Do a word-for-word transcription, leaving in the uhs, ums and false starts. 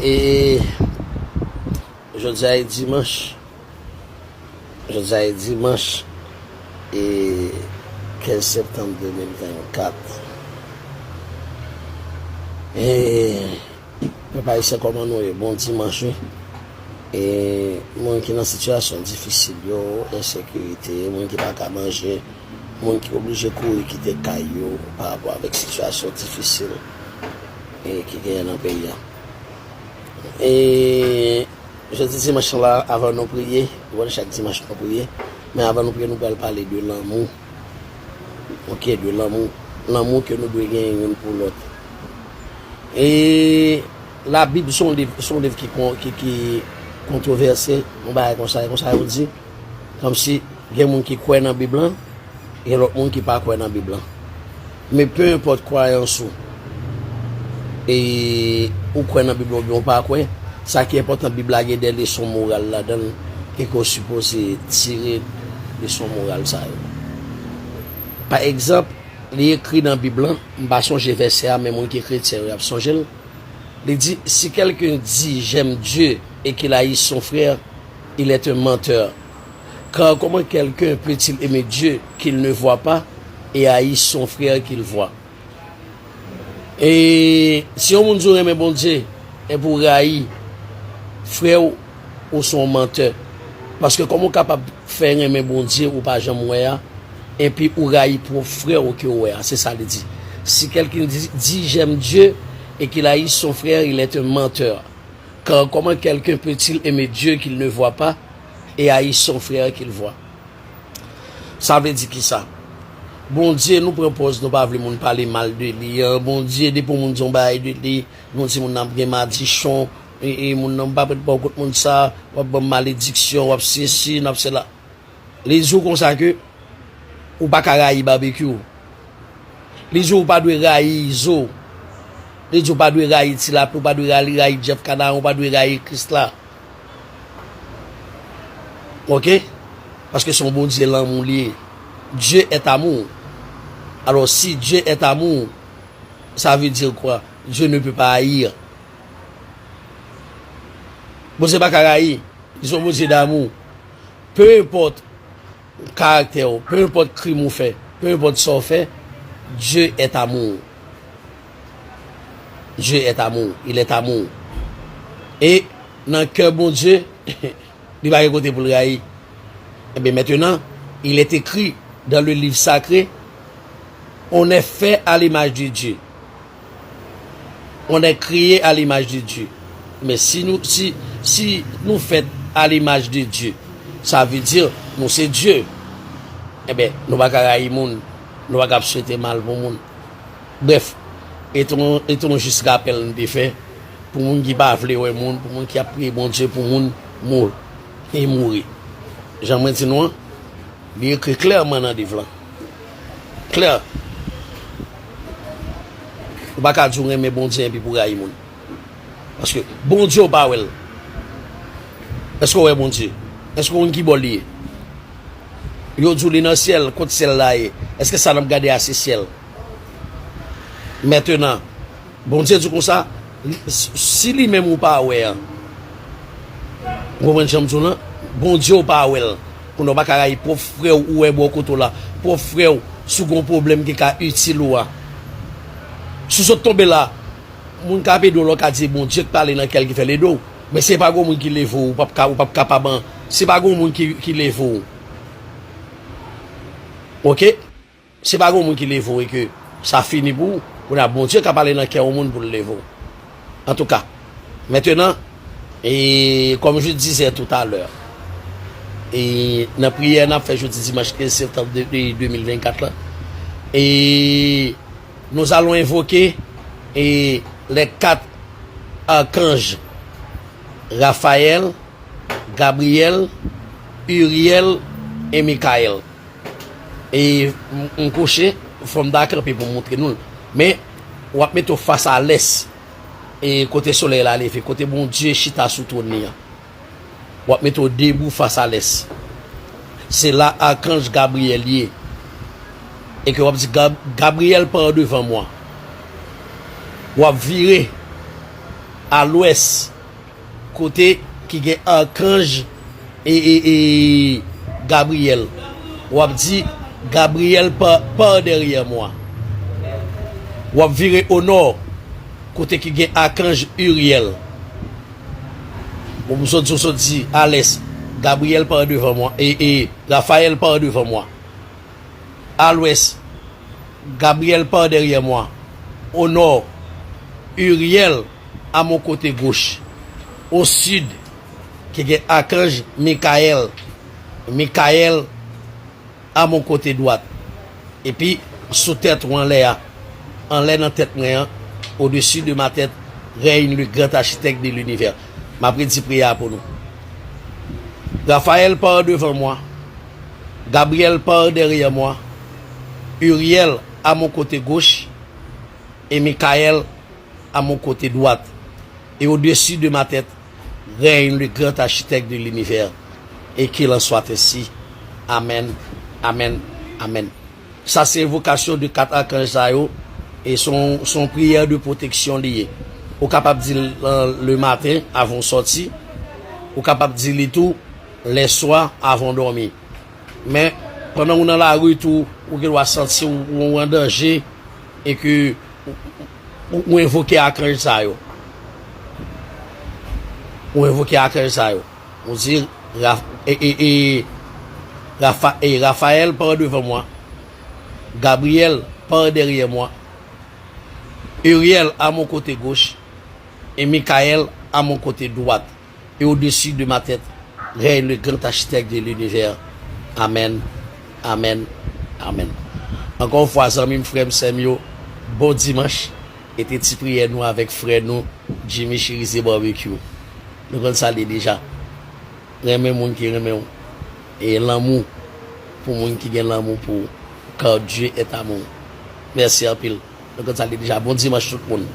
E jodi a e dimanch. Jodi a e dimanch. E kenz septanm de mil vennkat. E pèp ayisyen, kòman nou ye? Bon dimanch, wi. E moun ki nan sitiyasyon difisil yo, ensekirite, moun ki pa ka manje, moun ki oblije kouri kite kay yo pa rapò avèk sitiyasyon difisil e ki genyen nan peyi a. E jodi dimanch la, avan nou priye, nou konn chak dimanch nou priye, men avan nou priye, nou pral pale de lanmou. Ok, de lanmou. Lanmou ke nou dwe genyen youn pou lòt. E Labib se yon liv, se yon liv ki kon-, ki, ki kontwovèse, yon bagay konsa, e konsa yo di. Kòmsi gen moun ki kwè nan Bib lan, gen lòt moun ki pa kwè nan Bib lan. Men pe enpòt kwayans ou, e ou kwè nan Bib lan oubyen ou pa kwè, sa ki enpòtan, Bib la gen de leson moral ladan l, e ke w sipoze tire leson moral sa yo. Pa egzanp, li ekri nan Bib lan, m pa sonje vèsè a, men moun ki kretyen yo, y ap sonje l. Li di, si quelqu'un dit, j'aime Dieu et qu'il haït son frère, il est un menteur. Car comment quelqu'un peut-il aimer Dieu qu'il ne voit pas et haïr son frère qu'il voit? E si yon moun di w renmen Bondye, epi w rayi frè w, ou se yon mantè. Paske kòman w kapab fè renmen Bondye ou pa janm wè a, epi ou rayi pwòp frè w ke w wè a? Se sa li di. Si quelqu'un dit, dit, j'aime Dieu et qu'il haït son frère, il est un menteur. Car comment quelqu'un peut-il aimer Dieu qu'il ne voit pas et haïr son frère qu'il voit? Sa vle di kisa? Bondye, nou pran pòz nou pa vle moun pale mal de li an. Bondye, depi yon moun di yon bagay de li, nou di moun nan ap gen madichon, e, e moun nan, m pa prèt ba w kont moun sa, w ap ban m malediksyon, w ap sesi, n ap sela. Li di w konsa ke ou pa ka rayi Babekyou. Li di w ou pa dwe rayi Izo. Li di w ou pa dwe rayi Ti Lapli, ou pa dwe rayi, rayi Jeff Kanaran, ou pa dwe rayi Krisla. Ok? Paske se yon Bondye lanmou li ye. Dieu est amour. Alors, si Dieu est amour, ça veut dire quoi? Dieu ne peut pas haïr. Bondye pa ka rayi. Li se yon Bondye damou. Pe enpòt karaktè w, pe enpòt krim ou fè, pe enpòt sa w fè, Dieu est amour. Dieu est amour. Il est amour. E nan kè Bondye, li pa gen kote pou l rayi. Ebyen, maintenant, il est écrit dans le livre sacré, on est fait à l'image de Dieu. On est créé à l'image de Dieu. Men si nou, si, si nou fèt a limaj de Dye, sa vle di nou se Dye. Enben, nou pa ka rayi moun, nou pa ka ap swete mal pou moun. Brèf, e te yon, e te yon jis rapèl nou te fè pou moun ki pa vle wè moun, pou moun ki ap priye Bondye pou moun mou-, e mouri. Jan mwen di nou an, li ekri klèman nan liv lan. Klè. Ou pa ka di w renmen Bondye epi pou rayi moun. Paske Bondye ou pa wè l. Èske w wè Bondye? Èske w konn ki bò l ye? Yo di w li nan syèl, kot syèl la ye? Èske sa n ap gade a se syèl? Mentenan, Bondye di konsa, si li menm ou pa wè an, ou konprann jan m di w lan? Bondye ou pa wè l. Kounye a ou pa ka rayi pwòp frè w ou wè bò kote w la, pwòp frè w si w gen yon pwoblèm ki ka itil ou a. Si w sot tonbe la, moun ka ap ede w la, w ka di Bondye k pale nan kè l ki fè l ede w. Men si pa gen yon moun ki leve w, ou p ap ka, ou p ap kapab an, si pa gen yon moun ki, ki leve w. Ok? Si pa gen yon moun ki leve w e ke sa fini pou ou, kounye a Bondye ka pale nan kè yon moun pou l leve w. Antouka, mentenan, e, comme je disais tout à l'heure, e, nan priyè n ap fè jodi dimanch kenz septanm de, de, de mil vennkat la, e, nous allons invoquer, e, les quatre archanges, Raphaël, Gabriel, Uriel e Mikayèl. E m, m kouche, fò m ta kanpe pou m montre nou l. Men, w ap mete w fas a lès, e kote solèy la leve, kote Bondye chita sou twòn li an. W ap mete w debou fas a lès. Se la akanj Gabriyèl ye. E ke w ap di, Gab-, Gabriyèl, prends devant moi. W ap vire a lwès. kote ki gen akanj e, e, e Gabriyèl. W ap di, Gabriyèl pa, pa dèryè mwa. W ap vire o nò, kote ki gen akanj Iryèl. Bon, m sot di, w sot di, Alès, Gabriyèl pa devan mwa. E, e Rafayèl pa devan mwa. A lwès, Gabriyèl pa dèryè mwa. O nò, Iryèl à mon côté gauche. Au sud, ki gen akanj Mikayèl. Mikayèl à mon côté droit. Epi, sou tèt ou anlè a, anlè nan tèt mwen an, au-dessus de ma tête, règne le grand architecte de l'univers. M ap redi priyè a pou nou. Rafayèl pa devan mwa. Gabriyèl pa dèryè mwa. Iryèl à mon côté gauche. Et Michael à mon côté droit, et au-dessus de ma tête règne le grand architecte de l'univers, et qu'il en soit ainsi. Amèn, amèn, amèn. Sa se envokasyon de kat akanj sa yo, e se yon, se yon priyè de pwoteksyon li ye. Ou kapab di l, euh, le maten, avan w sòti. Ou kapab di li tou, lè swa, avan w dòmi. Men, pandan ou nan lari tou, ou gen dwa santi w, w, w an danje, e ke ou, ou, ou envoke akanj sa yo. Ou envoke akanj sa yo. Ou di, Raf-, e, e, e, Rafa-, e, Rafayèl, pa devan mwa. Gabriyèl, pa dèryè mwa. Iryèl, à mon côté gauche. Et Michael, à mon côté droit. Et au-dessus de ma tête règne le grand architecte de l'univers. Amèn, amèn, amèn. Ankò yon fwa, zanmi m, frè m, sè m yo, bon dimanch. E te ti priyè nou avèk frè nou, Jimmy Chérizier Barbecue. Nou konn sa l ye deja. Renmen moun ki renmen w. E lanmou pou moun ki gen lanmou pou ou. Car Dieu est amour. Mèsi anpil. Nou konn sa l ye deja. Bon dimanch tout moun.